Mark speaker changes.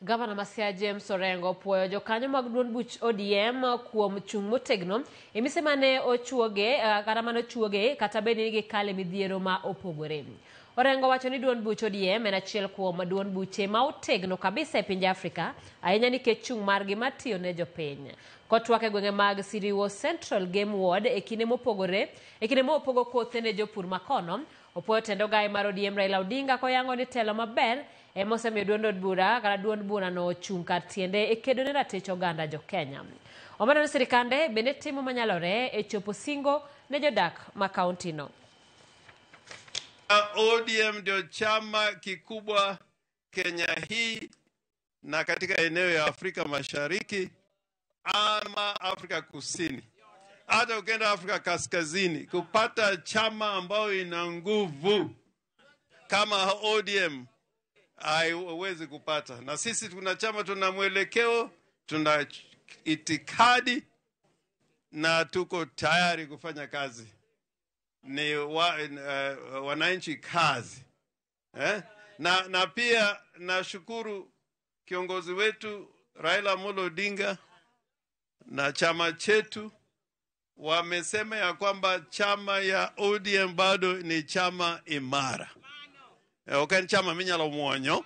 Speaker 1: Gavana ma Siaya James Orengo opuoyo jokanyo mag duond buch ODM kuom chung' motegno e mise mane ochuoge kata mane ochuoge kata bed ni gikale midhiero ma opogore. Orengo wacho ni duond buch ODM en achiel kuom duond buche ma otegno kabisa e pinje Afrika ahinya nikech chung' margi mar tiyo ne jopiny. Kotwak e gwenge mag Siriwo Central Game Ward e kinde mopogore e kinde mopogo kothe ne jopur makono, opuoyo tend ogaye mar ODM Raila Odinga koyango ni telo maber ema osemiyo duond od bura kata duond burano ochung' kar tiende e kedo ne ratich oganda jo Kenya. Omedo ni sirikande bende timo manyalore e chopo singo ne jodak ma kaunti no.
Speaker 2: ODM ndio chama kikubwa Kenya hii na katika eneo ya Afrika Mashariki ama Afrika Kusini, hata ukienda Afrika Kaskazini, kupata chama ambayo ina nguvu kama ODM haiwezi kupata. Na sisi tuna chama, tuna mwelekeo, tuna itikadi na tuko tayari kufanya kazi ni wananchi kazi eh? Na pia nashukuru kiongozi wetu Raila Amolo Odinga na chama chetu wamesema ya kwamba chama ya ODM bado ni chama imara. Ok en chama minyalo muonyo.